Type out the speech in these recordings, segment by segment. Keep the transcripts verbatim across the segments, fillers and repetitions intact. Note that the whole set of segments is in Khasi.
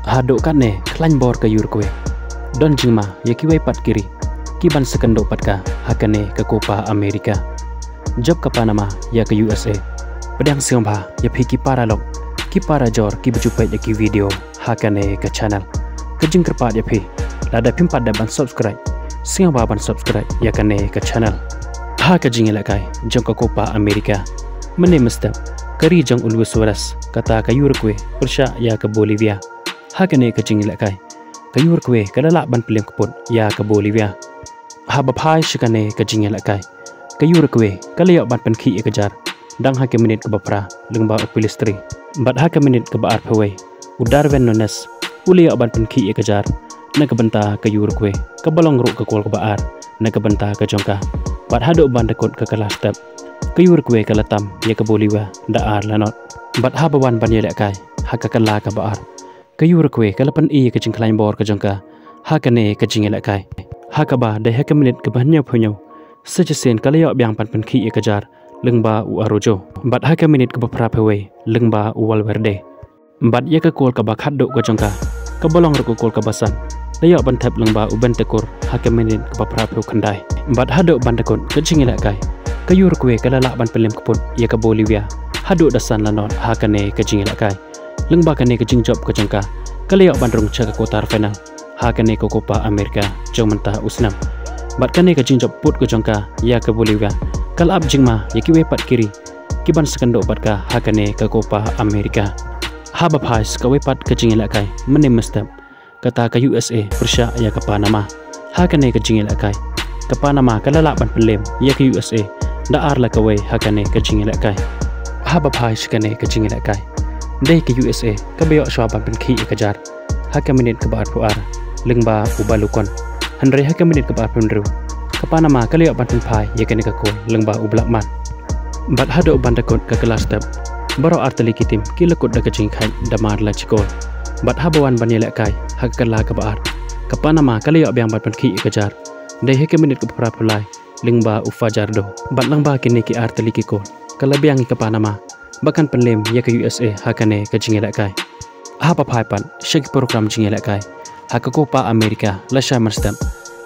Haduh katne khlaiñ bor ka Uruguay. Don jingma ïa kiwei pat ki ri kiban sa kynduh pat ka ha kane ka Copa America. Jop ka Panama ïa ka U S A. Pdiang sngewbha ïa phi ki paralok, ki parajor kiba ju peit ïa ki video ha kane ka channel. Ka jingkyrpad ïa phi, lada phim pat dep ban subscribe, sngewbha ban subscribe ïa kane ka channel. Ha ka jingïalehkai jong ka Copa America mynne mynstep, ka ri jong u Luis Suarez, kata ka Uruguay pyrshah ïa ka Bolivia. Ha kane ka jingïalehkai, ka Uruguay ka la lah ban pynlem kput ïa ka Bolivia. Haba phai sha kane ka jingïalehkai, ka Uruguay ka la ïoh ban pynkhih ïa ka jar dang ha ka minit kaba phra lyngba u Pellistri. Bad ha ka minit kaba arphew wei, u Darwin Nunez u la ïoh ban pynkhih ïa ka jar na ka bynta ka Uruguay, kaba long ruh ka kol kaba ar na ka bynta ka jong ka. Bad haduh ban da kut ka kylla step, ka Uruguay ka la tam ïa ka Bolivia da ar la not. Bad haba wan ban ïalehkai ha ka kylla kaba ar, ka Uruguay ka la pyni ïa ka jingkhlaiñ bor ka jong ka ha kane ka jingïalehkai. Ha kaba dei ha ka minit kaba hynñiewphew hynñiew, sa shisien ka la ïoh biang ban pynkhih ïa ka jar lyngba u Araujo. Bad ha ka minit kaba phraphew wei, lyngba u Valverde. Bad ïa ka kol kaba khatduh ka jong ka, kaba long ruh ka kol kaba san, la ïoh ban thep lyngba u Bentancur ha ka minit kaba phraphew khyndai. Bad haduh ban da kut ka jingïalehkai, ka Uruguay ka la lah ban pynlem kput ïa ka Bolivia haduh da san la not ha kane ka jingïalehkai. Lyngba kane ka jingjop ka jong ka, ka la ïoh ban rung sha ka quarter final ha kane ka Copa America jong mynta u snem. Bad kane ka jingjop put ka jong ka ïa ka Bolivia ka la ap jingma ïa kiwei pat ki ri kiban sa kynduh bad ka ha kane ka Copa America. Haba phai sha kawei pat ka jingïalehkai mynne mynstep, kata ka U S A pyrshah ïa ka Panama. Ha kane ka jingïalehkai, ka Panama ka la lah ban pynlem ïa ka U S A da ar la kawei ha kane ka jingïalehkai. Haba phai sha kane ka jingïalehkai, dei ka U S A kaba ïoh shuwa ban pynkhih ïa ka jar ha ka minit kaba arphew ar lyngba u Balogun. Hynrei ha ka minit kaba arphew hynriew, ka Panama ka la ïoh ban pynphai ïa kane ka kol lyngba u Blackman. Bad haduh ban da kut ka kylla step, baroh artylli ki tim ki la kut da ka jingkhaid da mar la shi kol. Bad haba wan ban ïalehkai ha ka kylla kaba ar, ka Panama ka la ïoh biang ban pynkhih ïa ka jar, dei ha ka minit kaba phraphew lai lyngba u Fajardo. Bad lyngba kine ki artylli ki kol, ka la biang ïa ka Panama ba kan pynlem ïa ka U S A ha kane ka jingïalehkai. Haba phai pat sha ki program jingïalehkai ha ka Copa America lashai mynstep,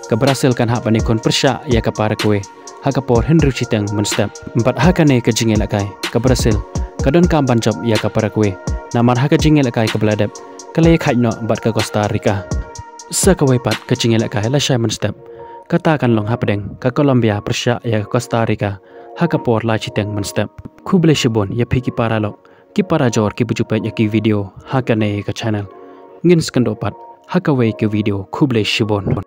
ka Brazil kan hap ban ïakhun pyrshah ïa ka Paraguay ha ka por hynriew shiteng mynstep. Bad ha kane ka jingïalehkai, ka Brazil ka donkam ban jop ïa ka Paraguay, namar ha ka jingïalehkai kaba la dep, ka la ïakhaid noh bad ka Costa Rica. Sa kawei pat ka jingïalehkai lashai mynstep, kata kan long hapdeng ka Colombia pyrshah ïa ka Costa Rica ha ka por lai shiteng mynstep. Khublei shibun ïa phi ki paralok, ki parajor kiba ju peit ïa ki video ha kane ka channel. Ngin sa kynduh pat ha kawei ka video. Khublei shibun.